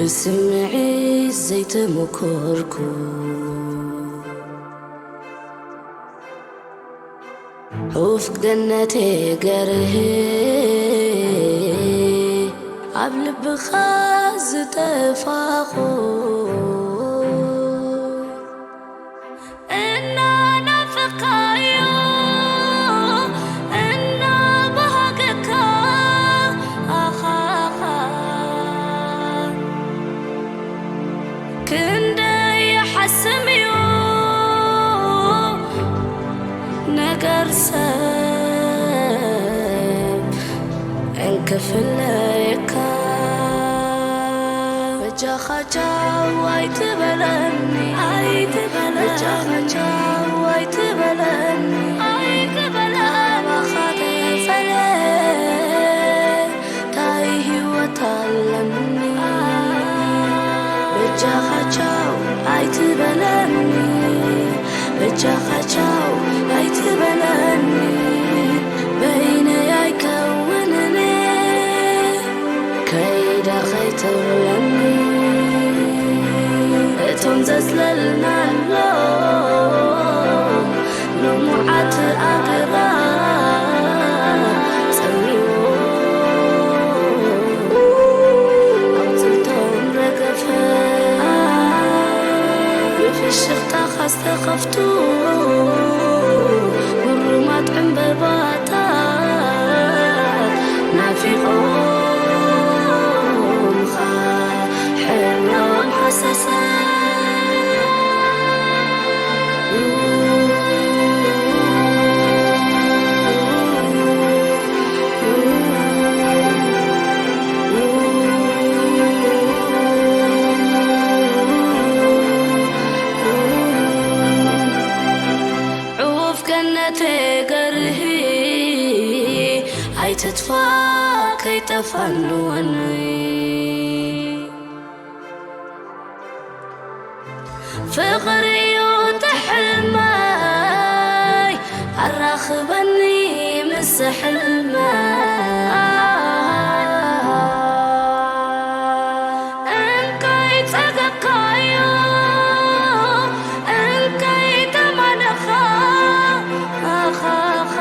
ብስምዒት ዘይተመኮርኩ ዑፍ ገነቴ ገርህ ኣብ ልብኻ ዝጠፋኹ እናናፈኻዮ እናባሃገካ ኣኻኻ ክንደይ ይሓስም እዩ ነገር ሰብ እንክፍለየካ በጃኻ ቻው ኣይትበለኒ ኣይትበለኒ በጃኻ ቻው ኣይትበለኒ ኣይትበለኒ ካባኻ ተፈለ ታይ ህይወት ኣለኒ በጃኻ ቻው ኣይትበለኒ በጃኻ ቻው ኣይትበለኒ በይነይ ኣይከውንን ከይዳ ከይትብለኒ እቶም ዘጽለልና ኣሎ ልሙዓት ኣገራ ጸሚዎ ኣውፅቶም ረገፈ ብፍሽኽታኻ ዝተኸፍቱ ምሩማት ዕምበባታት ናፊቖምኻ ሕብሮም ሃሰሰ ዑፍ ገነተ ገርሂ ኣይትጥፋ ከይጠፋንወኒ ፍቕሪ እዩ ትሕልመይ ኣራኽበኒ ምስ ሕልመይ እንካይ ጸገብካዮ እንካይ ተማነኻ ኣኻኻ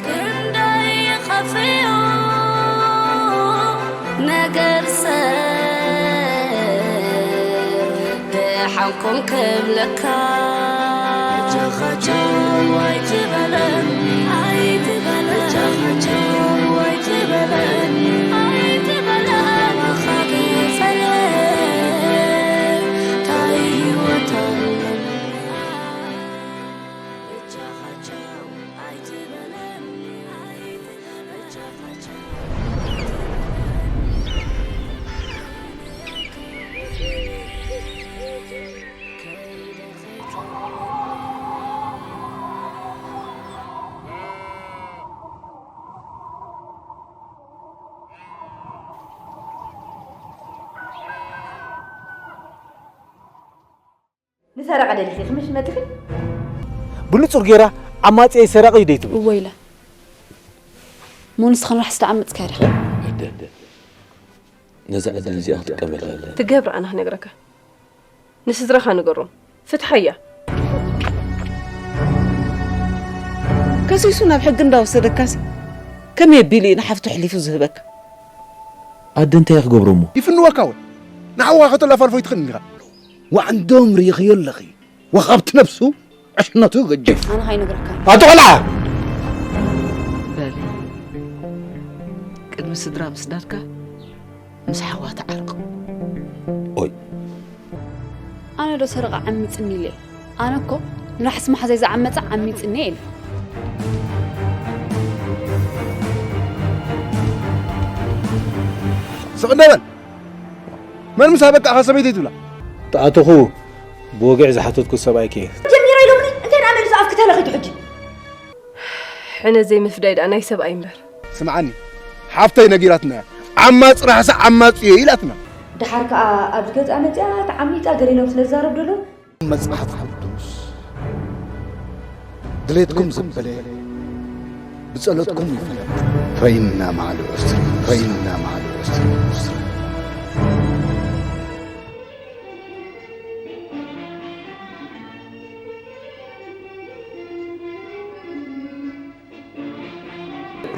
ክንደይ ይኸፍዮ ነገር ሰብ ደሓንኩም ክብለካ ጃኻቸው ኣይትበለኒ ኣይትበለኒ ጃኻቸው ኣይትበለኒ ኣይትበለኒ ታይ ህይወት ኣለኒ ንሰረቐ ደሊኺ ክምሽ መጥኺ? ብንጹር ጌራ ዓማጺ ሰራቒ ደይትብል። እወ ኢላ። እሞ ንስኻ ንራሕሲ ተዓመጽካ ዲኻ? ነዛ ዕድል እዚኣ ክትጥቀመላ ኣለኒ። ትገብር ኣነ ክነግረካ። ንስድራኻ ንገሮም። ፍትሓያ። ከሲሱ ናብ ሕጊ እንዳወሰደካሲ ከመይ ኣቢሉ እዩ ንሓፍቱ ኣሕሊፉ ዝህበካ? ኣደ እንታይ ክገብሮ እሞ? ይፍንወካ እውን ንሓውኻ ከተላፋልፎ ይትኽእል ኢኻ። ዋዕንዶም ርኢኽዮ ኣለኺ። ወኻብቲ ነብሱ ዕሽነቱ ገጀፍ። ኣነ ካይነግረካ። ኣቲ ቆልዓ! በል፣ ቅድሚ ስድራ ምስዳድካ ምስ ሓዋ ተዓርቕ። ኦይ። ኣነ ዶ ሰረቐ ዓሚጽኒ ኢለ? ኣነ እኮ ንራሕሲ መሓዛይ ዝዓመጸ ዓሚጽኒ ኢለ። ስቕ እንደ በል። መን ምስ ኣበቃ እኻ ሰበይተይ ትብላ? ተኣተኹ ብወግዒ ዝሓተትኩ ሰብኣይኪ እየ። ጀሚረ ኢሎምኒ፣ እንታይ ደኣ መሊሱ ኣፍኪ ተለኺቱ ሕጂ? ሕነ ዘይምፍዳይ ደኣ ናይ ሰብኣይ እምበር። ስምዓኒ፣ ሓፍተይ ነጊራትና እያ። ዓማጺ ራሕሲ ዓማጺ እየ ኢላትና። ደሓር ከኣ ኣብዚ ገዝኣ መጺኣ ተዓሚጻ ገለ ኢሎም ስለ ዝዛረቡ ዘለዉ። መጽሓፍ ቅዱስ ድሌትኩም ዘበለ ብጸሎትኩም ይፍለጥ። ፈይና ማዕዶ ኦስትሪ፣ ፈይና ማዕዶ ኦስትሪ።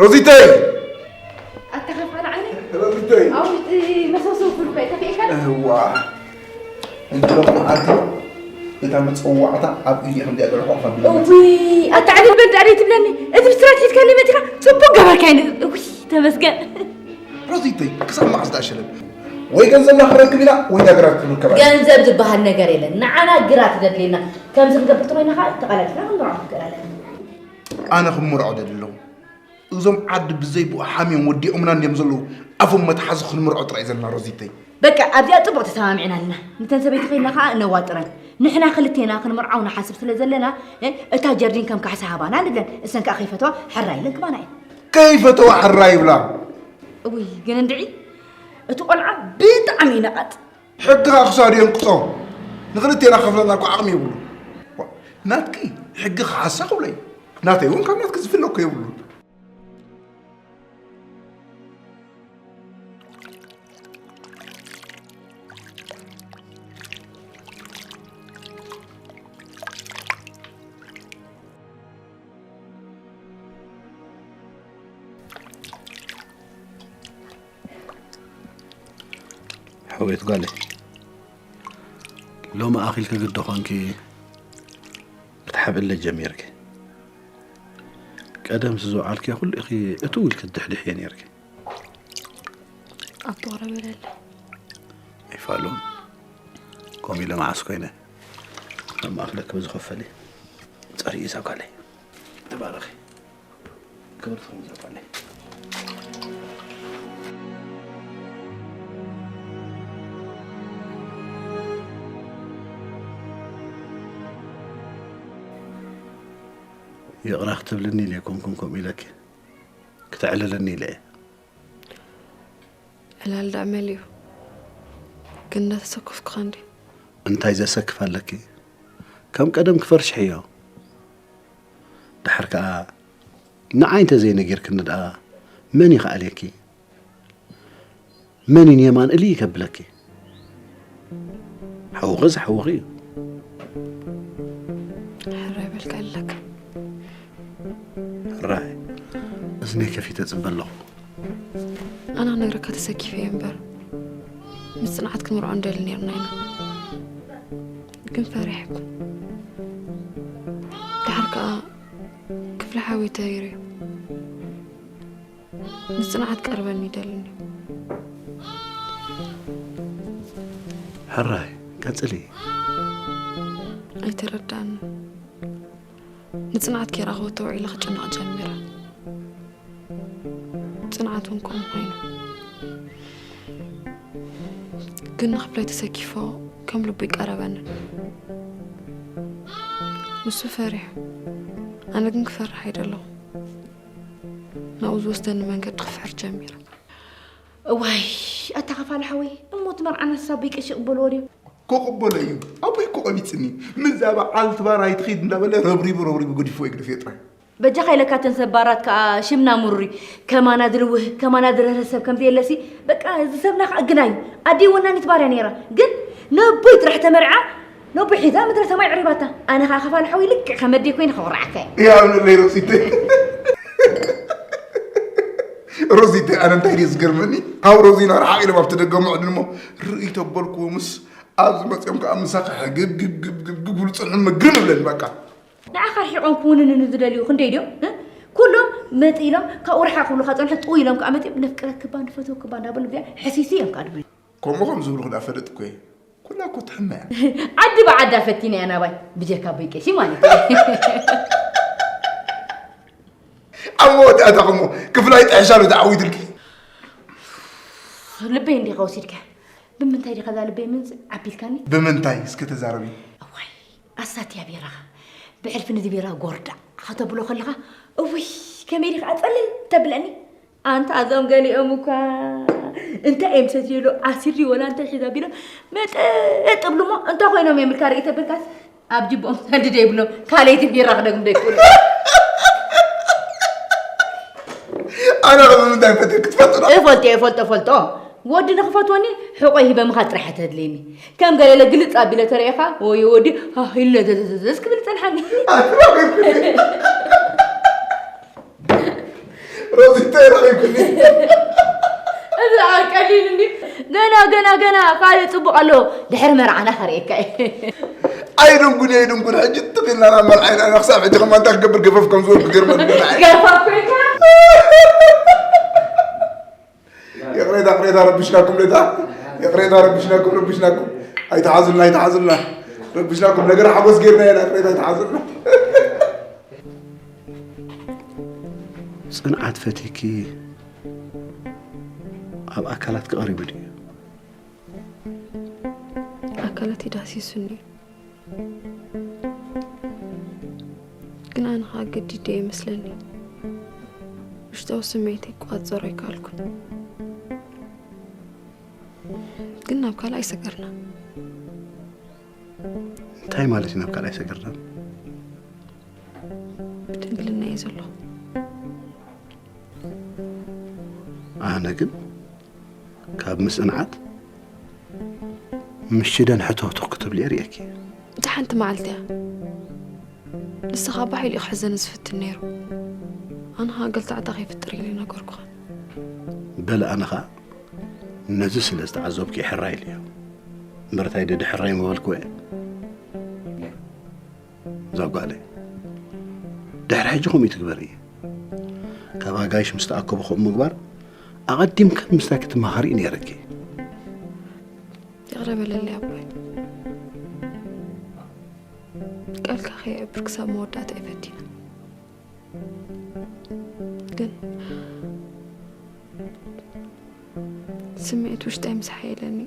ሮዚተይ! ኣታ ከፋል ዓይነይ። ሮዚተይ! ኣውቲ መሰሶ ፍልፈ ተፈኢካ? እዋ። እንተሎ መዓልቲ እታ መጸዋዕታ ኣብ ኢዲ ከም ዘያደረኹ ኣፋቢለ። እውይ፣ ኣታ ዕድል በል ዳዕደይ ትብለኒ። እቲ ብስራት ሒዝካኒ መጺኻ ጽቡቅ ገበርካ። እውይ፣ ተመስገን። ሮዚተይ፣ ክሳብ መዓስ ዳሸለን? ወይ ገንዘብና ክረክብ ኢና፣ ወይ ዳ ግራት ክንርከብ። ገንዘብ ዝበሃል ነገር የለን። ንዓና ግራት ዘድልየና። ከምዚ ክንገብር ተኾይና ኸዓ ተቓላጢፍና ክንመርዖ ንኽእል ኣለና። ኣነ ክምርዖ ደሊ ኣለኹ። እዞም ዓዲ ብዘይ ብኡ ሓምዮም ወዲኦምና እንድዮም ዘለዉ። ኣፎም መትሓዚ ክንምርዖ ጥራይ ዘለና ሮዚተይ። በቃ ኣብዚኣ ጽቡቕ ተሰማሚዕና ኣለና። ንተን ሰበይቲ ከይድና ኸዓ ነዋጥረን። ንሕና ክልቴና ክንምርዓው ንሓስብ ስለ ዘለና፣ እ፣ እታ ጀርዲን ከም ካሕሳ ሃባና ንብለን። እሰን ከኣ ከይፈተዋ ሕራይ ኢለን ክባና እየን። ከይፈተዋ ሕራይ ይብላ። እውይ፣ ግን እንድዒ እቲ ቆልዓ ብጣዕሚ እዩ ነቓጽ። ሕጊ ኸኣ ክሳዱ የንቅጾ። ንክልቴና ክኸፍለና እኮ ዓቕሚ የብሉን። ዋ፣ ናትኪ ሕጊ ክሓሳ ክብሎ እዩ። ናተይ እውን ካብ ናትኪ ዝፍለ እኮ የብሉን። ሕውየት ጓለይ፣ ሎሚ ኣኺልኪ ግዲ ኾንኪ ክትሓብእለይ ጀሚርኪ። ቀደምሲ ዝወዓልክዮ ኩሉ ኢኺ እትው ኢልኪ ትድሕድሕዮ ነይርኪ። ኣቦ ቅረበለለይ። ኣይፋሉን። ከምኡ ኢለ መዓስ ኮይነ። ኣብ ማእኽለኪ ብዝኸፈሊ። ጸርዪ እዛ ጓለይ። ተባረኺ። ክብርቲ ኹን እዛ ጓለይ። ይቕረ ክትብልኒ ኢለ ኣይኮንኩን ከምኡ ኢለኪ። ክተዕልለኒ ኢለ እየ። ዕላል ደኣ መሊኡ። ግን እናተሰከፍኩኻ እንድዩ። እንታይ ዘሰክፍ ኣለኪ? ከም ቀደም ክፈርሽ ሕዮ። ደሓር ከኣ ንዓይ እንተ ዘይነጊርክኒ ደኣ መን ይኽኣልየኪ? መን ይንየማን እሊ ከብለኪ? ሓውኺ ዝሓውኺ እዩ። ሕራይ በልካ ኣለካ። ሕራይ፣ እዝነይ ከፊተ ጽበ ኣለኹ። ኣነ ክነግረካ ተሰኪፈ እየ እምበር፣ ምስ ጽንዓት ክንምርዖ ንደሊ ነይርና ኢና። ግን ፈሪሐኩም። ደሓር ከኣ ክፍሊ ሓወይ ተይሩ እዩ። ንጽንዓት ቀርበኒ ይደልኒ። ሕራይ፣ ቀጽሊ። ኣይተረዳእኒ። ንጽንዓት ከይረኸቦ ተውዒለ ክጭነቕ ጀሚረ። ጽንዓት እውን ከምኡ ኮይኑ። ግን ንኽፍለይ ተሰኪፎ ከም ልቡ ይቀረበንን። ንሱ ፈሪሑ። ኣነ ግን ክፈርሕ ኣይደለኹ። ናብኡ ዝወስደኒ መንገዲ ክፍሕር ጀሚረ። እዋይ፣ ኣታ ኸፋል ሓወይ፣ እሞ እቲ መርዓ ንሳ ኣቦይ ቀሺ ይቕበልዎ ድዮም? ክቕበሎ እዩ። ኣቦይ እኮ ቀቢጽኒ። ምስዛ በዓልቲ ባር ኣይትኺድ እንዳበለ ረብሪቡ ረብሪቡ ገዲፍዎ ይግደፍዮ ጥራይ። በጃኻ ኢለካ እተን ሰብ ባራት ከኣ ሽምና ምሩር እዩ። ከማና ዝልውህ፣ ከማና ዝርህርህ ሰብ ከም ዘየለሲ፣ በቃ እዚ ሰብና ከኣ ግና እዩ። ኣደይ ወናኒት ባር እያ ነይራ። ግን ነቦይ ጥራሕ ተመርዓ፣ ነቦይ ሒዛ ምድረ ሰማይ ኣዕሪባታ። ኣነ ከኣ ኸፋል ሓወይ ልክዕ ከም ኣደይ ኮይነ ከኹርዓካ እየ። ያው ንለይ ሮሲተይ። ሮዚተይ፣ ኣነ እንታይ ድየ ዝገርመኒ? ካብ ሮዚና ርሓቕ ኢሎም ኣብቲ ደገ ምዕድን እሞ ርእይ ተበልክዎ ምስ ኣብዚ መጺኦም ከኣ ምሳኺ ሕግብ ግብ ግብ ግብ ግብ ክብሉ ጸንሑ እሞ ግርም ይብለኒ በቃ። ንዓኻ ርሒቖም ክውንንኑ ዝደልዩ ክንደይ ድዮም? እ? ኩሎም መጺ ኢሎም ካብኡ ርሓቕ ክብሉኻ ጸንሑ ጥው ኢሎም ከኣ መጺኦም ነፍቅረኪ እባ ንፈትወኪ እባ እንዳበሉ ብዚኣ ሕሲሲ እዮም ከኣ ድብሉ። ከምኡ ከም ዝብሉኺ ደኣ ፈለጥኩ እየ። ኩላ እኮ ትሕመ እያ። ዓዲ ብዓዳ ፈቲና እያ ናባይ፣ ብጀካ ኣቦይ ቀሺ ማለት እዩ። ኣብ መወዳእታ እሞ ክፍላይ ጥሕሻ ዶ ተዓዊትልኪ? ልበይ እንዲኻ ወሲድካ። ብምንታይ ዲኻ እዛ ልበይ ምንጽ ዓቢልካኒ? ብምንታይ እስከ ተዛረቢ። እዋይ፣ ኣሳትያ ቢራኻ። ብሕልፊ ነዚ ቢራ ጎርዳ ከተብሎ ከለኻ፣ እውይ፣ ከመይ ዲኻ ጸልል ተብለኒ። ኣንታ እዞም ገሊኦም እኳ እንታይ እዮም ሰትዩ ኢሉ ዓሲር ድዩ ወላ እንታይ ሒዛ ቢሎም መጠጥ እብሉ እሞ እንታይ ኮይኖም እዮም ኢልካ ርእይ ተብልካስ ኣብ ጅቦኦም ሰንድደ ይብሎም ካልኣይቲ ቢራ ክደግም ዶ ይክእሉ? ኣነ ኸ ብምንታይ ፈትየ ክትፈልጦ ዶ? እፈልጦ እየ፣ እፈልጦ፣ እፈልጦ። ወዲ ንኽፈትወኒ ሕቆይ ሂበ ምኻድ ጥራሕ እያ ተድልየኒ። ከም ገለለ ግልጽ ኣቢለ ተረኤኻ፣ ወዮ ወዲ፣ ሃህ ኢለ ዘዘዘዘዝ ክብል ጸንሓኒ። ኣትራኺብኩኒ። ሮዚ፣ እንታይ ረኺብኩኒ? እዚ ደኣ ቀሊል እንዲ። ገና፣ ገና፣ ገና ካልእ ጽቡቕ ኣሎ። ድሕሪ መርዓና ከርእየካ እየ። ኣይድንጉን፣ ኣይድንጉን። ሕጂ ትኽ ኢልና ናብ መርዓ ኢና። ክሳብ ሕጂ ከማን እንታይ ክገብር ገፈፍ ከም ዝበልኩ ገርመን ገና። ገፈፍ ኮይንካ? ይቕሬታ፣ ይቕሬታ፣ ረቢሽናኩም ሌታ። ይቕሬታ፣ ረቢሽናኩም፣ ረቢሽናኩም። ኣይትሓዙልና፣ ኣይትሓዙልና። ረቢሽናኩም። ነገር ሓጎስ ጌርና ኢና። ይቕሬታ፣ ኣይትሓዙልና። ጽንዓት ፈቲኪ ኣብ ኣካላት ቀሪቡ ድዩ? ኣካላት ይዳህሲሱኒ እዩ። ግን ኣነ ኸኣ ገዲደ እየ መስለኒ። ውሽጣዊ ስምዒተይ ክቋጸሮ ኣይከኣልኩን። ግን ናብ ካልእ ኣይሰገርና። እንታይ ማለት እዩ ናብ ካልእ ኣይሰገርና? ብድንግልና እየ ዘለኹ። ኣነ ግን ካብ ምጽንዓት ምሽደን ሕቶቶ ክትብሊ እየ ርእየኪ። እታ ሓንቲ መዓልቲ እያ። ንስኻ ባሕ ኢሉ እዩ ክሕዘኒ ዝፍትን ነይሩ። ኣነ ኸኣ ገልታዕታ ከይፍጥር ኢለ ነገርኩኻ። በለ ኣነ ኸኣ ነዚ ስለ ዝተዓዘብኩ እየ ሕራይ ኢለዮ። እምበር እንታይ ደደ ሕራይ ምበልኩ እየ። እዛ ጓለይ፣ ድሕሪ ሕጂ ከምኡ ትግበሪ። ካብ ኣጋይሽ ምስ ተኣከቡ ከምኡ ምግባር ኣቐዲምካ ምስታይ ክትመሃሪ እዩ ነይርኪ። ይቕረ በለለይ ኣቦይ። ቃልካ ከየዕብር ክሳብ መወዳእታ እየ ፈቲነ። ግን ስምዒት ውሽጠይ ምስ ሓየለኒ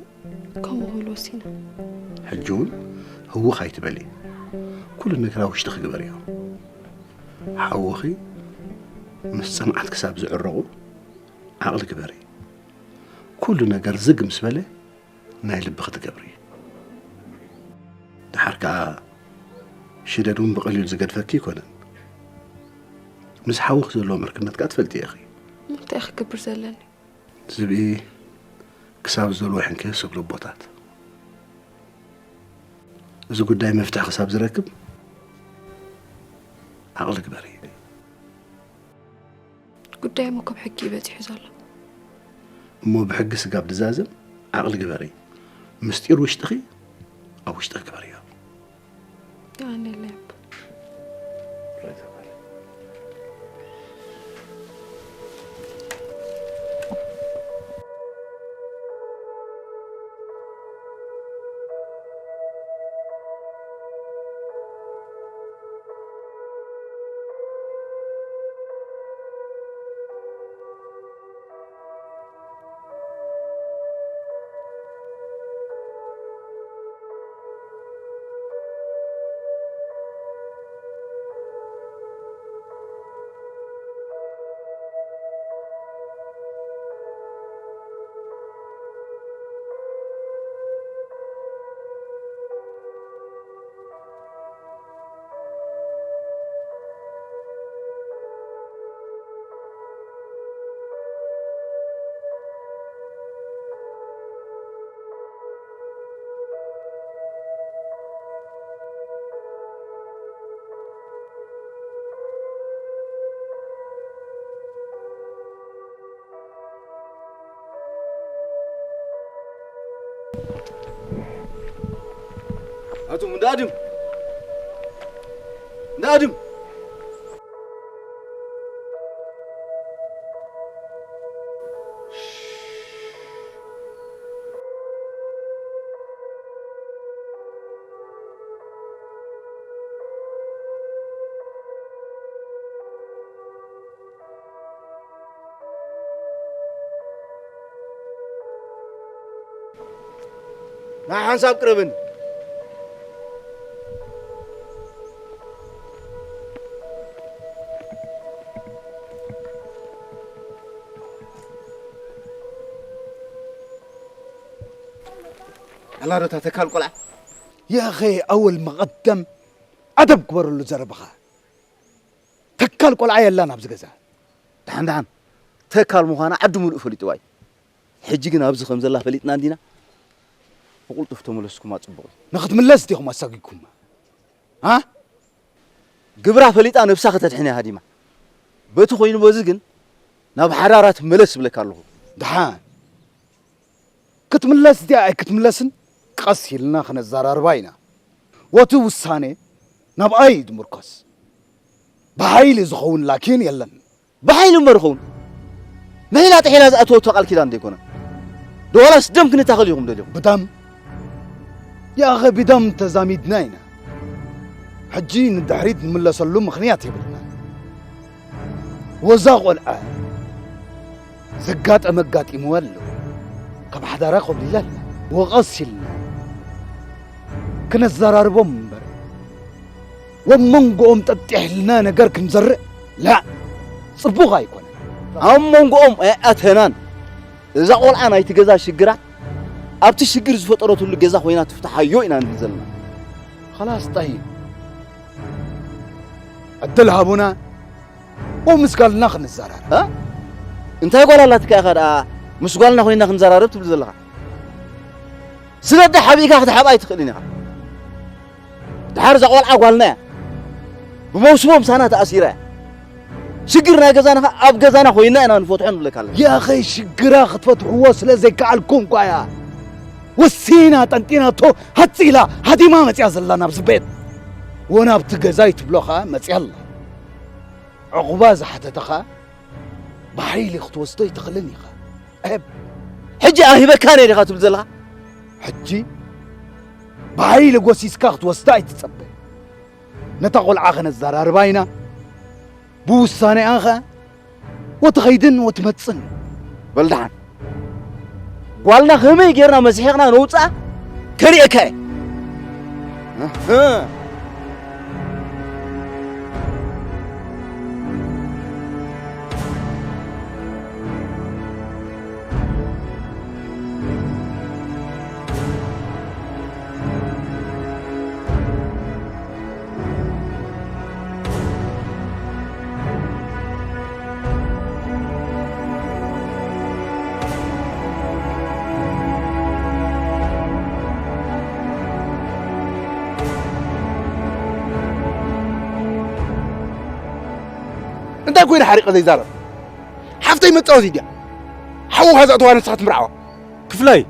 ከምኡ ክብል ወሲነ። ሕጂ እውን ህውኽ ኣይትበሊ። ኩሉ ነገር ኣብ ውሽጥኺ ግበርዮ። ሓውኺ ምስ ጽንዓት ክሳብ ዝዕረቑ ዓቕሊ ግበሪ። ኩሉ ነገር ዝግ ምስ በለ ናይ ልብኺ ትገብሪ። ደሓር ከኣ ሽደድ እውን ብቐሊሉ ዝገድፈኪ ኣይኮነን። ምስ ሓውኺ ዘለዎም ዕርክነት ከኣ ትፈልጢ ኢኺ። እንታይ ክገብር ዘለኒ? ዝብኢ ክሳብ ዝደልዎ ይሕንከዮ ዝብሉ ኣቦታት። እዚ ጉዳይ መፍትሒ ክሳብ ዝረክብ ዓቕሊ ግበሪ። ጉዳይ እሞ ካብ ሕጊ እዩ በጺሑ ዘሎ። እሞ ብሕጊ ስጋብ ድዛዘም ዓቕሊ ግበሪ። ምስጢር ውሽጥኺ ኣብ ውሽጥኺ ግበርዮ። የቐንየለይ ኣቦ። ኣቱም እንዳ ኣድም፣ እንዳ ኣድም። ናይ ሓንሳብ ቅረብኒ። ኣላ ዶ እታ ተካል ቆልዓ? يا أخي، أول مقدم أدب ግበረሉ ዘረባኻ። ተካል ቆልዓ የላን ኣብዚ ገዛ። ደሓን ደሓን። ተካል ምዃና ዓዲ ምሉእ ፈሊጥዋ እዩ። ሕጂ ግን ኣብዚ ከም ዘላ ፈሊጥና እንዲና ብቕልጡፍ ተመለስኩማ ጽቡቕ እዩ። ንኽትምለስ ዲኹም ኣሳጊግኩማ? ኣ? ግብራ ፈሊጣ ነብሳ ከተድሕን እያ ሃዲማ። በቲ ኮይኑ በዚ ግን ናብ ሓዳራ ትመለስ እብለካ ኣለኹ። ደሓን ክትምለስ ድያ ኣይክትምለስን ቀስ ኢልና ክነዘራርባ ኢና። ወቲ ውሳኔ ናብኣ እዩ ዝምርኮስ። ብሓይሊ ዝኸውን ላኪን የለን። ብሓይሊ እምበር ይኸውን። ምሒላ ጥሒላ ዝኣተወቶ ቃል ኪዳን ዘይኮነ። ዶ ዋላስ ደም ክንታኸል ኢኹም ደሊኹም? ብደም? ያኸ ብደም ተዛሚድና ኢና። ሕጂ ንድሕሪት ንምለሰሉ ምኽንያት የብልና። ወዛ ቆልዓ ዘጋጠመ ኣጋጢምዋ ኣሎ። ካብ ሓዳራ ኮብሊላ ኣላ። ወቐስ ኢልና ክነዘራርቦም እምበር፣ ወብ መንጎኦም ጠጢሕልና ነገር ክንዘርእ፣ ላ፣ ጽቡቕ ኣይኮነን። ኣብ መንጎኦም ኣይኣተናን። እዛ ቆልዓ ናይቲ ገዛ ሽግራ ኣብቲ ሽግር ዝፈጠረትሉ ገዛ ኮይና ትፍትሓዮ ኢና ንብል ዘለና። ኸላስ ጠይብ። ዕድል ሃቡና ወምስ ጓልና ክንዘራረብ። እ? እንታይ ጓል ኣላትካ ኢኻ ደኣ ምስ ጓልና ኮይንና ክንዘራረብ ትብል ዘለኻ? ስለ ኣደ ሓቢእካ ክትሓብኣ ኣይትኽእልን ኢኻ። ድሓር እዛ ቆልዓ ጓልና እያ። ብመውስቦ ምሳና ተኣሲራ እያ። ሽግር ናይ ገዛና ኸኣ ኣብ ገዛና ኮይንና ኢና ንፈትሖ ንብለካ ኣለና። ያኸይ ሽግራ ክትፈትሕዎ ስለ ዘይከኣልኩም እኳ እያ ወሲና ጠንጢናቶ ሃጽ ኢላ ሃዲማ መጽያ ዘላ ናብዚ ቤት። ወናብቲ ገዛይ ትብሎ ኸኣ መጽያ ኣላ። ዕቑባ ዝሓተተ ኸኣ ብሓይሊ ክትወስዶ ኣይትኽእልን ኢኻ። እብ ሕጂ ኣሂበካን እየ ዲኻ ትብል ዘለኻ? ሕጂ ብሓይሊ ጎሲስካ ክትወስዳ ኣይትጸበ። ነታ ቆልዓ ከነዘራርባ ኢና። ብውሳኔኣ ኸኣ ወትኸይድን ወትመጽን። በል ደሓን። ጓልና ከመይ ጌርና መስሒቕና ነውጽኣ ከርእየካ እየ። እህ። እንታይ ኮይኑ ሓሪቐ ዘይዛረብ? ሓፍተይ መጻወቲ ድያ? ሓውኻ ዘእተዋ ንስኻ ትምርዓዋ። ክፍላይ፣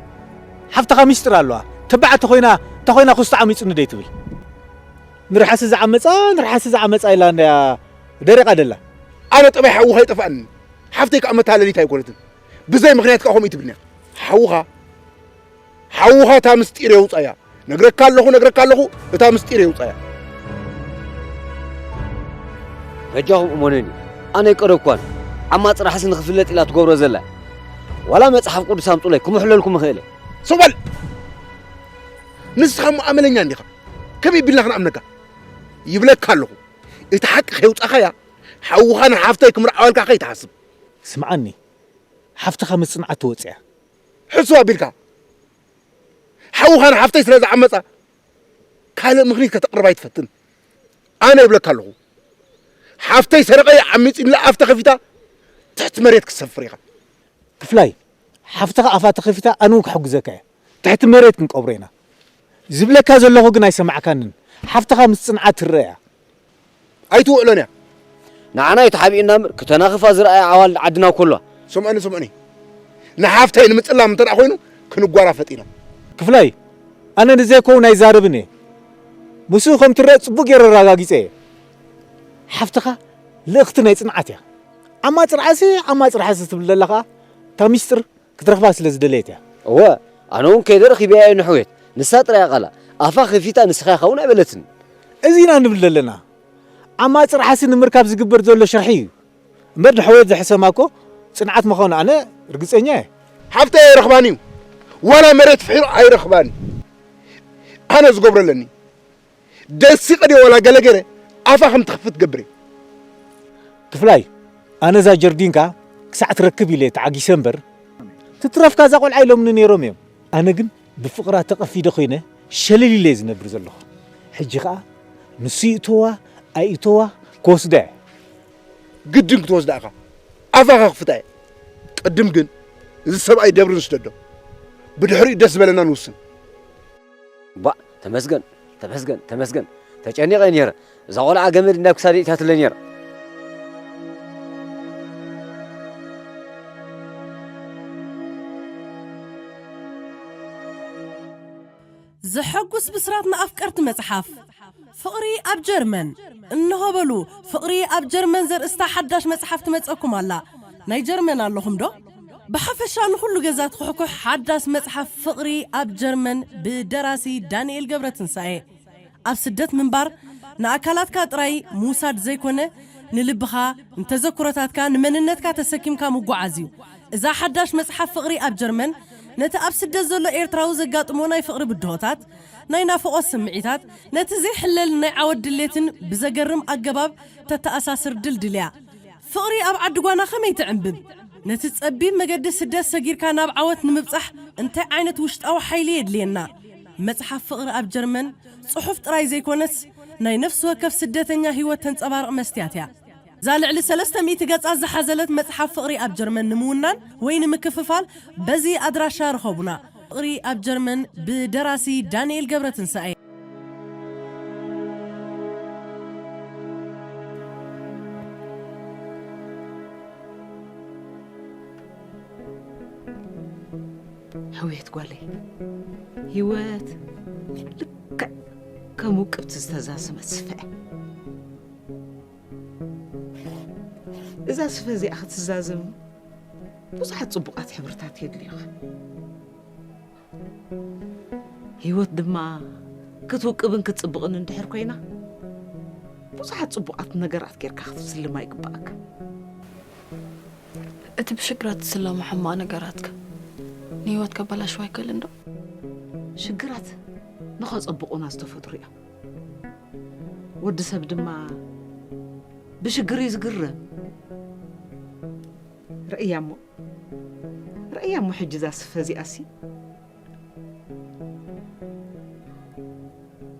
ሓፍትኻ ሚስጥር ኣለዋ። ተባዕ ተኾይና፣ ተኾይና ኩስቲ ዓሚጹኒ ደይ ትብል። ንርሓሲ ዝዓመጻ፣ ንርሓሲ ዝዓመጻ ኢላ እንድያ ደሪቓ ደላ። ኣነ ጠባይ ሓውኻ ይጠፍኣኒ። ሓፍተይ ከኣ መታለሊት ኣይኮነትን። ብዘይ ምኽንያት ከኣ ከምኡ ትብልኒ። ሓውኻ፣ ሓውኻ እታ ምስጢር የውጻያ። ነግረካ ኣለኹ፣ ነግረካ ኣለኹ፣ እታ ምስጢር የውጻያ። በጃኹም እመኑኒ፣ ኣነ ኣይቀረብኳን። ዓማጽ ራሕሲ ንኽፍለጥ ኢላ ትገብሮ ዘላ። ዋላ መጽሓፍ ቅዱስ ኣምጹለይ፣ ክምሕለልኩም እኽእል እየ። ሰው በል! ንስኻ እሞ ኣመለኛ እንዲኻ። ከመይ ቢልና ክንኣምነካ? ይብለካ ኣለኹ። እቲ ሓቂ ከየውጻኻያ፣ ሓውኻ ንሓፍተይ ክምርዓወልካ ከይትሓስብ። ስምዓኒ፣ ሓፍትኻ ምስ ጽንዓት ትወጽእ እያ። ሕስብ ኣቢልካ። ሓውኻ ንሓፍተይ ስለ ዝዓመጻ፣ ካልእ ምኽኒት ከተቕርብ ኣይትፈትን። ኣነ ይብለካ ኣለኹ። ሓፍተይ ሰረቐ ዓሚጺ ኢላ ኣፍ ተኸፊታ፣ ትሕቲ መሬት ክትሰፍር ኢኻ። ክፍላይ፣ ሓፍትኻ ኣፋ ተኸፊታ ኣነ እውን ክሕግዘካ እየ። ትሕቲ መሬት ክንቀብሮ ኢና። ዝብለካ ዘለኹ ግን ኣይሰማዕካንን። ሓፍትኻ ምስ ጽንዓት ትረኣ እያ። ኣይትውዕሎን እያ። ንዓና እዩ ተሓቢኡና እምበር፣ ክተናኽፋ ዝረኣያ ዓዋልድ ዓድና እኮ ኣለዋ። ስምዑኒ፣ ስምዑኒ። ንሓፍተይ ንምጽላም እንተ ደኣ ኮይኑ፣ ክንጓራፈጥ ኢና። ክፍላይ፣ ኣነ ንዘይከውን ኣይዛረብን እየ። ምስኡ ከም ትረአ ጽቡቕ ገይረ ኣረጋጊጸ እየ። ሓፍትኻ ልእኽቲ ናይ ጽንዓት እያ። ዓማጽ ርሓሲ፣ ዓማጽ ርሓሲ ትብል ዘለኻ፣ እታ ሚስጥር ክትረኽባ ስለ ዝደለየት እያ። እወ፣ ኣነ እውን ከይደ ረኺበያ እየ ንሕውየት። ንሳ ጥራይ እያ ቃላ። ኣፋ ከፊታ ንስኻ ኢኻ እውን ኣይበለትን። እዚ ኢና ንብል ዘለና። ዓማጽ ርሓሲ ንምርካብ ዝግበር ዘሎ ሽርሒ እዩ። እምበር ንሕውየት ዝሕሰማ እኮ ጽንዓት ምዃኑ ኣነ ርግጸኛ እየ። ሓፍተይ ኣይረኽባን እዩ። ዋላ መሬት ፍሒሩ ኣይረኽባን። ኣነ ዝገብሮ ኣለኒ። ደሲቐ ድየ ዋላ ገለ ገይረ ኣፋ ከም ትኸፍት ገብር እየ። ክፍላይ፣ ኣነ እዛ ጀርዲንካ ክሳዕ ትረክብ ኢለ ተዓጊሰ እምበር፣ ትትረፍካ እዛ ቆልዓ ኢሎምኒ ነይሮም እዮም። ኣነ ግን ብፍቕራ ተቐፊደ ኮይነ ሸለል ኢለ እየ ዝነብር ዘለኹ። ሕጂ ኸኣ ንሱ ይእተዋ ኣይእተዋ ክወስዳ እየ። ግድን ክትወስዳ ኢኻ። ኣፋ ከኽፍታ እየ። ቅድም ግን እዚ ሰብኣይ ደብሪ ንስደዶ፣ ብድሕሪኡ ደስ ዝበለና ንውስን። ባ ተመስገን ተመስገን ተመስገን። ተጨኒቐ ነይረ። እዛ ቆልዓ ገመድ ናብ ክሳደይ እታትለ ነይራ። ዘሐጉስ ብስራት ንኣፍቀርቲ መጽሓፍ። ፍቕሪ ኣብ ጀርመን። እንሆ በሉ፣ ፍቕሪ ኣብ ጀርመን ዘርእስታ ሓዳሽ መጽሓፍ ትመጸኩም ኣላ። ናይ ጀርመን ኣለኹም ዶ? ብሓፈሻ ንኹሉ ገዛ ትኹሕኩሕ ሓዳስ መጽሓፍ ፍቕሪ ኣብ ጀርመን ብደራሲ ዳንኤል ገብረትንሳኤ። ኣብ ስደት ምንባር ንኣካላትካ ጥራይ ምውሳድ ዘይኮነ፣ ንልብኻ፣ ንተዘክሮታትካ፣ ንመንነትካ ተሰኪምካ ምጉዓዝ እዩ። እዛ ሓዳሽ መጽሓፍ ፍቕሪ ኣብ ጀርመን ነቲ ኣብ ስደት ዘሎ ኤርትራዊ ዘጋጥሞ ናይ ፍቕሪ ብድሆታት፣ ናይ ናፍቖት ስምዒታት፣ ነቲ ዘይሕለል ናይ ዓወት ድሌትን ብዘገርም ኣገባብ ተተኣሳስር ድልድል እያ። ፍቕሪ ኣብ ዓዲ ጓና ከመይ ትዕንብብ? ነቲ ጸቢብ መገዲ ስደት ሰጊርካ ናብ ዓወት ንምብጻሕ እንታይ ዓይነት ውሽጣዊ ሓይሊ የድልየና? መጽሓፍ ፍቕሪ ኣብ ጀርመን ጽሑፍ ጥራይ ዘይኮነስ ናይ ነፍሲ ወከፍ ስደተኛ ህይወት ተንጸባርቕ መስትያት እያ። እዛ ልዕሊ ሰለስተ ሚእቲ ገጻት ዝሓዘለት መጽሓፍ ፍቕሪ ኣብ ጀርመን ንምውናን ወይ ንምክፍፋል በዚ ኣድራሻ ርኸቡና። ፍቕሪ ኣብ ጀርመን ብደራሲ ዳንኤል ገብረትንሳኤ። ሕውየት ጓለይ፣ ህይወት ልክዕ ከም ውቅብቲ ዝተዛዘመት ስፈ እያ። እዛ ስፈ እዚኣ ክትዛዘም ብዙሓት ጽቡቓት ሕብርታት የድልዩኻ። ህይወት ድማ ክትውቅብን ክትጽብቕን እንድሕር ኮይና፣ ብዙሓት ጽቡቓት ነገራት ጌርካ ክትስልማ ይግባኣካ። እቲ ብሽግራት ትስለሞ ሕማቕ ነገራትከ ንህይወት ከበላሽዋ ኣይክእልን ዶ? ሽግራት ንኸጸብቑና ዝተፈጥሩ እዮም። ወዲ ሰብ ድማ ብሽግር እዩ ዝግረም። ርእያ እሞ ርእያ እሞ ሕጂ እዛ ስፈ እዚኣሲ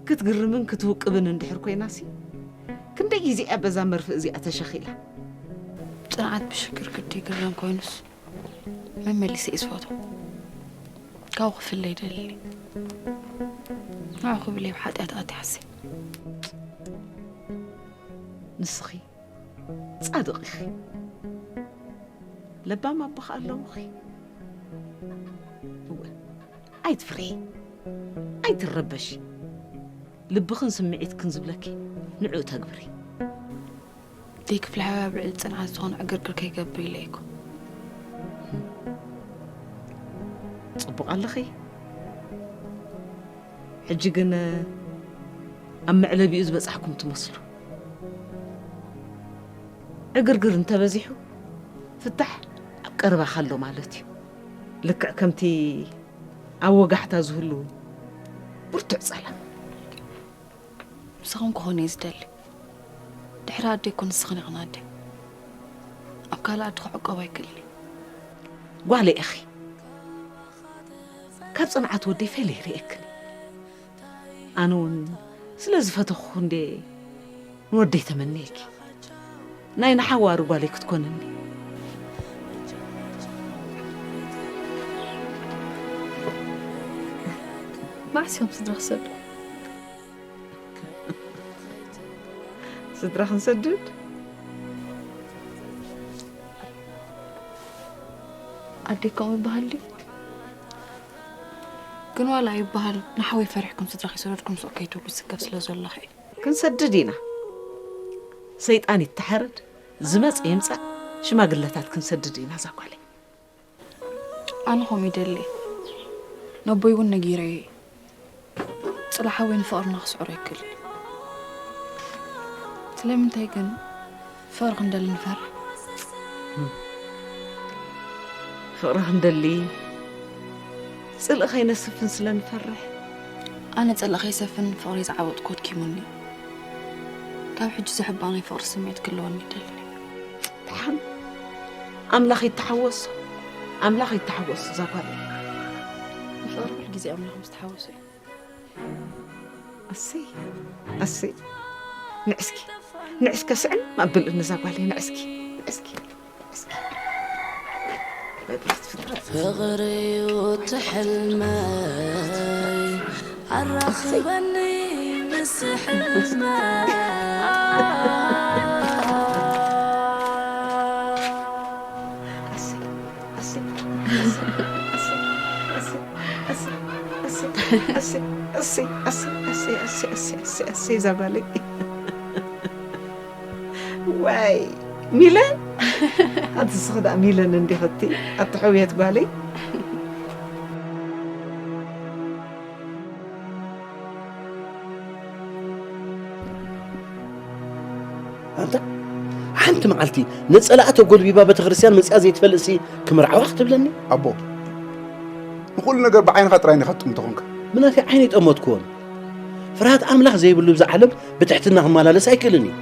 ክትግርምን ክትውቅብን እንድሕር ኮይናሲ ክንደይ ግዜ እያ በዛ መርፍእ እዚኣ ተሸኺላ። ጽንዓት ብሽግር ግዲ ይግረም ኮይኑስ መመሊሰ እየ ዝፈትዎ። ካብኡ ክፍለ ይደሊ። ንዑ ክብል እየ ብሓጢኣት ኣትየ ሓስየ። ንስኺ ጻድቕ ኢኺ። ለባም ኣቦ ኸኣ ኣለዉኺ። እወ፣ ኣይትፍርሒ፣ ኣይትረበሺ። ልብኽን ስምዒትክን ዝብለኪ ንዕኡ ተግብሪ። ደይ ክፍለ ሓቢብ ኣብ ልዕሊ ጽንዓት ዝኾነ ዕግርግር ከይገብር ኢለ እየ እኮ። ጽቡቕ ኣለኺ። ሕጂ ግን ኣብ መዕለቢኡ ዝበጻሕኩም ትመስሉ። ዕግርግር እንተበዚሑ ፍታሕ ኣብ ቀረባኻ ኣሎ ማለት እዩ። ልክዕ ከምቲ ኣብ ወጋሕታ ዝህሉ ብርቱዕ ጸላም። ምሳኹም ክኾን እየ ዝደሊ። ድሕሪ ኣደይ እኮ ንስኽን ኢኽን ኣደይ። ኣብ ካልእ ኣዲ ክዕቆብ ኣይክእልን እየ። ጓለይ ኢኺ። ካብ ጽንዓት ወደይ ፈልየ ይርእየክን። ኣነ እውን ስለ ዝፈተኹ እንዴ ንወደይ ተመንየኪ። ናይ ንሓዋሩ ጓለይ ክትኮንኒ። መዓስ እዮም ስድራ ክሰዱ? ስድራ ክንሰድድ? ኣደይ ከምኡ ይበሃል ድዩ? ግን ዋላ ይበሃል ንሓወይ ፈሪሕኩም ስድራ ከይሰደድኩም ሱቕ ከይትብሉ ዝስከፍ ስለ ዘለኹ እዩ። ክንሰድድ ኢና። ሰይጣን ይተሓረድ፣ ዝመጽእ ይምጻእ፣ ሽማግለታት ክንሰድድ ኢና እዛ ጓለይ። ኣነ ከምኡ ይደሊ። ነቦይ እውን ነጊረዮ እየ። ጽላሕ ሓወይ ንፍቕርና ክስዕሮ ኣይክእልን። ስለምንታይ ግን ፍቕሪ ክንደሊ ንፈርሕ? ፍቕሪ ክንደሊ ጽልኢ ከይነስፍን ስለ ንፈርሕ። ኣነ ጽልኢ ከይሰፍን ፍቕሪ ዝዓወጥኩ ኣድኪሙኒ። ካብ ሕጂ ዝሕባእ ናይ ፍቕሪ ስምዒት ክህልወኒ ይደሊ። ደሓን ኣምላኽ ይተሓወሶ፣ ኣምላኽ ይተሓወሶ እዛ ጓለይ። ንፍቕሪ ኩሉ ግዜ ኣምላኽ ምስ ተሓወሶ እዩ። ኣሰይ ኣሰይ፣ ንዕስኪ ንዕስከ ስዕም ኣብልኒ እዛ ጓለይ፣ ንዕስኪ ንዕስኪ ንዕስኪ። ፍቕሪ እዩ እቲ ሕልመይ ኣራኽበኒ ምስ ሕልመይ። እሰይ እዛ ጓለይ። ዋይ ሚለን፣ ኣቲ ስኽዳ ሚለን እንዲኺ እቲ ኣቲ ሕውየት ጓለይ። ኣንታ ሓንቲ መዓልቲ ነጸላኣ ተጎልቢባ ቤተክርስትያን መጺኣ ዘይትፈልጥሲ ክምርዓዋ ክትብለኒ? ኣቦ ንኹሉ ነገር ብዓይንኻ ጥራይ እንዲኻ ትጥምቶ ኾንካ። ብናተይ ዓይኒ ኣይጠመትኩዎን። ፍርሃት ኣምላኽ ዘይብሉ ብዛ ዓለም ብትሕትና ክመላለስ ኣይክእልን እዩ።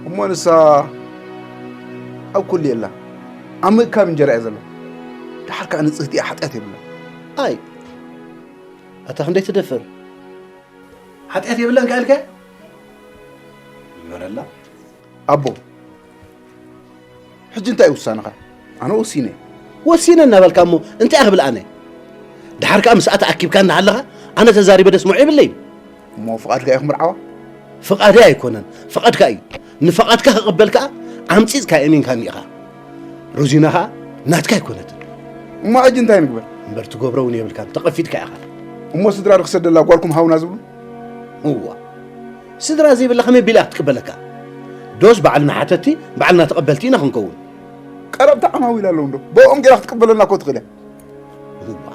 እሞ ንሳ ኣብ ኩሉ የላ ኣብ ምእካብ እንጀራ እያ ዘላ። ደሓር ከኣ ንጽህቲ እያ ሓጢኣት የብላ። ኣይ ኣታ ክንደይ ትደፍር? ሓጢኣት የብላን ከኣልካ ይበረላ። ኣቦ ሕጂ እንታይ ውሳነኻ? ኣነ ወሲነ። ወሲነ እናበልካ እሞ እንታይ ክብል ኣነ? ድሓር ከኣ ምስኣ ተኣኪብካ እናሃለኻ ኣነ ተዛሪበ ደስምዖ የብለይን። እሞ ፍቓድካ እዩ ክምርዓዋ? ፍቓደይ ኣይኮነን ፍቓድካ እዩ። ንፍቓድካ ክቕበል ከኣ ዓምጺጽካ የእሚንካኒ ኢኻ። ሮዚና ከኣ ናትካ ኣይኮነትን። እሞ ሕጂ እንታይ ንግበር? እምበር ትገብሮ እውን የብልካን ተቐፊድካ ኢኻ። እሞ ስድራ ዶ ክሰደላ ጓልኩም ሃቡና ዝብሉ? እዋ ስድራ ዘይብላ ከመይ ኣቢላ እያ ክትቅበለካ? ዶስ ባዕልና ሓተቲ ባዕልና ተቐበልቲ ኢና ክንከውን? ቀረብቲ ዓማዊል ኣለዉ እንዶ ብኦም ጌራ ክትቅበለልና እኮ ትኽእል እያ። እዋ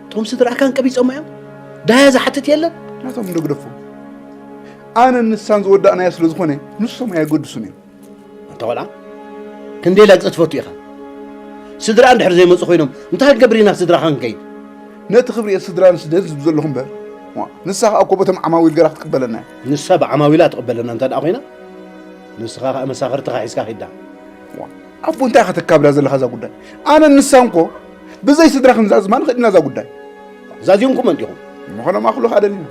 እቶም ስድራኣካ እንቀቢጾማ እዮም? ደሃያ ዝሓትት የለን? ናቶም እንዶ ግደፎም። ኣነን ንሳን ዝወዳእናዮ ስለ ዝኾነ ንሶም ኣየገድሱን እዮም። ኣንታ ቖልዓ ክንደይ ላግጺ ትፈቱ ኢኻ? ስድራ እንድሕር ዘይመጹ ኮይኖም እንታይ ክንገብር ኢና ስድራኻ ክንከይድ? ነቲ ክብሪ እየ ስድራንስ ደንዝብ ዘለኹ እምበር ንሳ ኸኣ እኮ በቶም ዓማዊል ገራ ክትቅበለና እያ። ንሳ ብዓማዊላ ትቕበለና እንተ ደኣ ኮይና ንስኻ ኸኣ መሳኽርትኻ ሒዝካ ኺዳ። ኣቦ እንታይ ኢኻ ተካብዳ ዘለኻ እዛ ጉዳይ? ኣነን ንሳን እኮ ብዘይ ስድራ ክንዛዝማ ንኽእል ኢና እዛ ጉዳይ። ዛዚምኩመን ዲኹም? ምኾነ ማእኽሉ ኸኣ ደሊና።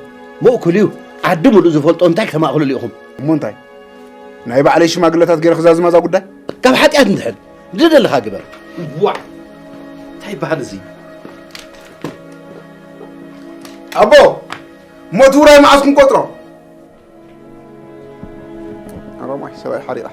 ምእኩል እዩ። ዓዲ ምሉእ ዝፈልጦ እንታይ ክተማእኽሉሉ ኢኹም? እሞ እንታይ ናይ ባዕለይ ሽማግለታት ገይረ ክዛዝማ እዛ ጉዳይ? ካብ ሓጢኣት እንድሕን ዝደለኻ ግበር። ዋዕ እንታይ ይበሃል እዚ? ኣቦ ሞት ውራይ መዓስ ክንቆጥሮ? ኣሮማይ ሰብኣይ ሓሪቓ።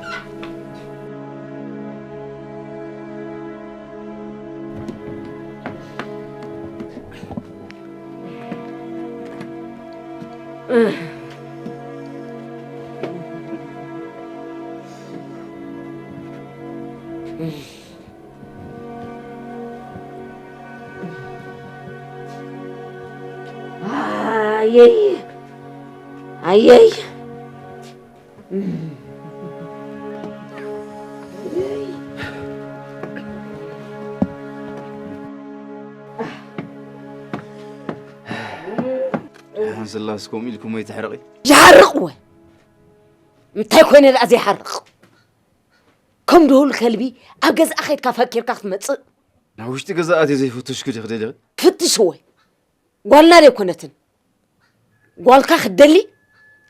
ኣየይ ኣየይ ስላስ ከምኡ ኢልኩም ወይ ትሕርቂ ይሓርቕ ወ እንታይ ኮይነ ደኣ ዘይሓርቕ ከም ድሁል ከልቢ ኣብ ገዛኣ ከይድካ ፈኪርካ ክትመጽእ ናብ ውሽጢ ገዛ ኣትየ ዘይፈተሽኩ ድየ ክደሊ ክፍትሽ ወ ጓልና ደይኮነትን ጓልካ ክትደሊ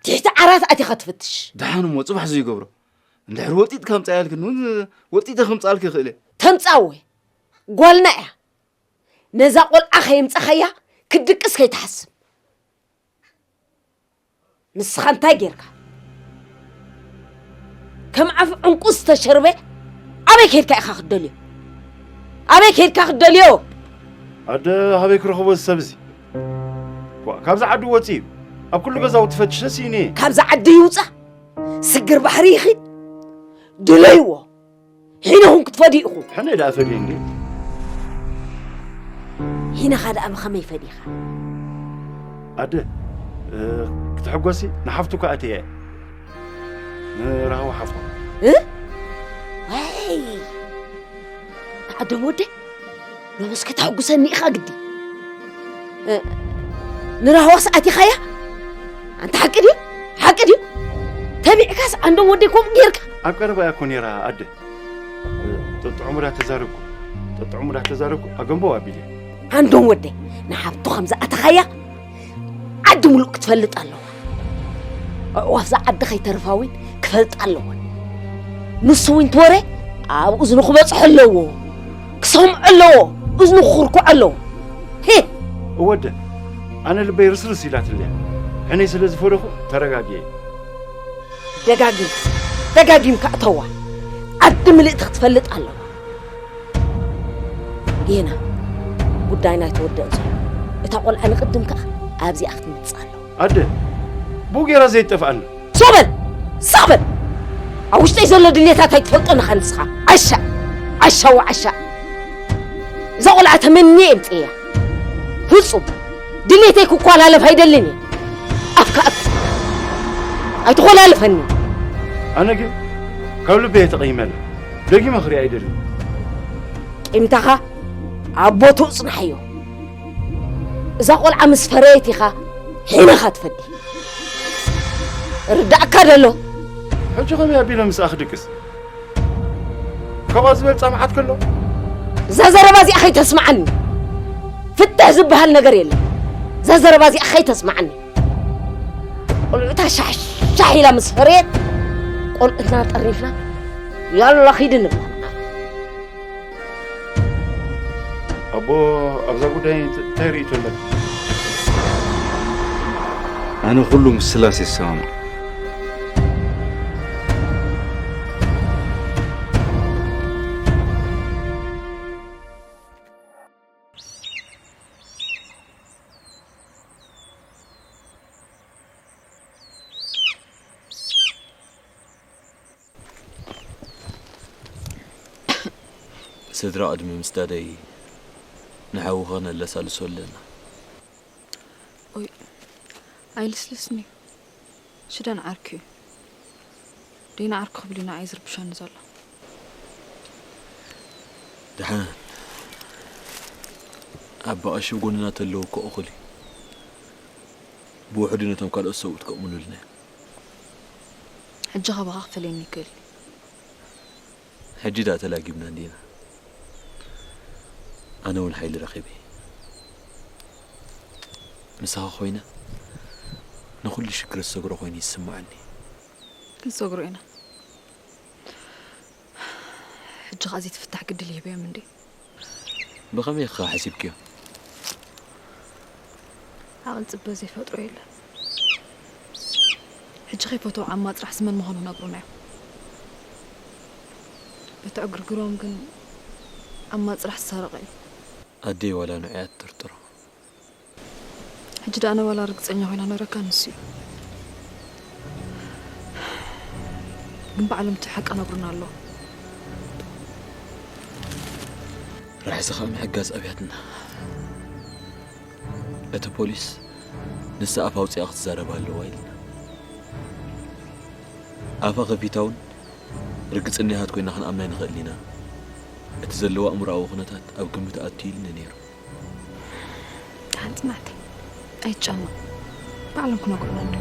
ትሕቲ ዓራት ኣቲኻ ትፍትሽ ደሓን እሞ ጽባሕ ዘይገብሮ እንድሕር ወጢጥካ ምጻ ያልክን እውን ወጢጠ ከምጻልክ ይኽእል እየ ተምጻ ወ ጓልና እያ ነዛ ቆልዓ ከየምጻኻያ ክትድቅስ ከይትሓስብ ንስኻ እንታይ ጌርካ ከም ዓፍ ዕንቁ ዝተሸርበ ኣበይ ከድካ ኢኻ ክትደልዮ ኣበይ ከድካ ክትደልዮ ኣደ ሃበይ ክረኽቦ እዚ ሰብ እዚ ካብዚ ዓዲ ወፂ እዩ ኣብ ኩሉ ገዛውቲ ፈትሸ ስኢነ ካብዚ ዓዲ ይውፃ ስግር ባሕሪ ይኺድ ድለይዎ ሒነኹም ክትፈድዩ ኢኹም። ሕነ ደኣ ፈድየ እንዴ? ሒነኻ ደኣ ብኸመይ ፈዲኻ? ኣደ ክትሕጎሲ ንሓፍቱ እኳ ኣትየ ንራህዋ ሓፍቱ እ? ወይ ኣደም ወደ ሎምስ ከተሕጉሰኒ ኢኻ ግዲ ንራህዋስ ኣቲኻያ ኣንታ ሓቂ ድዩ ሓቂ ድዩ ተቢዕካስ ዓንዶም ወደይ ከምኡ ጌርካ ኣብ ቀረባ እያ እኮ ነይራ ኣደ ጠጥዑሙ ዳ ተዛረብኩ ጠጥዑሙ ዳ ተዛረብኩ ኣገንቦ ኣቢለ ዓንዶም ወደይ ንሓብቱ ከም ዝኣተኻያ ዓዲ ሙሉእ ክትፈልጥ ኣለዋ ኣዕዋፍ ዝዓዲ ከይተርፋ እውን ክፈልጣ ኣለወን ንሱ እውን ትወረ ኣብ እዝኑ ክበጽሖ ኣለዎ። ክሰምዖ ኣለዎ። እዝኑ ክኹርኩዖ ኣለዎ። ሄ! እወደ፣ ኣነ ልበይ ርስርስ ኢላትለያ። ሕነይ ስለ ዝፈደኹ ተረጋጊየ። ደጋጊም ደጋጊምካ እተዋ። ዓዲ ምልእቲ ክትፈልጥ ኣለዋ። ጌና ጉዳይና ኣይተወደእን ዘሎ። እታ ቆልዓ ንቕድም ከኣ ኣብዚኣ ክትመጽእ ኣለዋ። ኣደ፣ ብኡ ጌራ ዘይጠፍኣና። ሶበል! ሶበል! ኣብ ውሽጠይ ዘሎ ድሌታት ኣይትፈልጦን ኢኻ ንስኻ። ዓሻ! ዓሻ ወዓሻ! እዛ ቆልዓ ተመንየ እምፅእያ። ፍጹም ድሌተይ ክኳላለፍ ኣይደልን እየ። ኣፍካ ኣት ኣይትኾላልፈኒ። ኣነ ግን ካብ ልበይ እየ ተቐይመላ። ደጊመ ክሪኣ ኣይደልን። ቂምታኻ ኣብ ቦትኡ ጽንሓዮ። እዛ ቆልዓ ምስ ፈረየት ኢኻ ሒነኻ ትፈዲ። ርዳእካ ደሎ። ሕጂ ከመይ ኣቢለ ምስኣ ክድቅስ? ካብኣ ዝበልጻ መዓት ከሎ? እዛ ዘረባ እዚኣ ከይተስምዓኒ። ፍትሕ ዝበሃል ነገር የለን። እዛ ዘረባ እዚኣ ከይተስምዓኒ። ቆልዑታ ሻሕ ሻሕ ኢላ ምስ ፈረየት ቆልዑትና ጠርኒፍና ያላ ኺድ ንብላ። ኣቦ ኣብዛ ጉዳይ እንታይ ርእይቶ ኣለካ? ኣነ ኩሉ ምስ ስላሴ ይሰማማዕ። ስድራ ቅድሚ ምስዳደይ ንሓውኺ ክነለሳልሶ ኣለና። ኦይ ኣይልስልስኒ ሽደን ዓርኪ እዩ ደይና ዓርኪ ክብል እዩ ንዓይ ዝርብሸኒ ዘሎ። ደሓን ኣባ ቀሺ ብጎንና ተለዉ እኮ እኹል እዩ። ብውሕዱ ነቶም ካልኦት ሰብኡት ከእምኑልና እዮም። ሕጂ ካባኻ ክፈልየኒ ይክእል እዩ። ሕጂ ደኣ ተላጊብና እንዲና። ኣነ እውን ሓይሊ ረኺበ። ምሳኻ ኮይነ ንኹሉ ሽግር ዝሰግሮ ኮይኑ ይስምዓኒ። ክንሰግሮ ኢና። ሕጂ ኸኣ ዘይትፍታሕ ግድል ይህበዮም እንዴ? ብኸመይ ኢኻ ሓሲብክዮ? ዓቕሊ ጽበ ዘይፈጥሮ የለን። ሕጂ ከይፈተው ዓማ ጽራሕ ስመን ምዃኑ ነግሩና እዮም። በቲ ዕግርግሮም ግን ዓማ ጽራሕ ዝሰረቐ እዩ። ኣደይ ዋላ ንዑ እያ ትጥርጥሮ። ሕጂ ደኣ ኣነ ዋላ ርግጸኛ ኮይና ነረካ ንሱ እዩ። ግን ባዕሎም እቲ ሓቂ ነግሩና ኣለዎ። ራሕሲ ከዓ ምሕጋዝ ኣብያትና። እቲ ፖሊስ ንሳ ኣፍ ኣውፂኣ ክትዛረብ ኣለዋ ኢልና። ኣፋ ከፊታ እውን ርግጽ እኒሃት ኮይና ክንኣምና ኣይንኽእልን ኢና። እቲ ዘለዎ ኣእምሮኣዊ ኩነታት ኣብ ግምት ኣትዩ ኢሉኒ ነይሩ። ደሓን ጽናዕተይ ኣይትጨነቕ። ባዕሎም ክነግሩና እንዶ።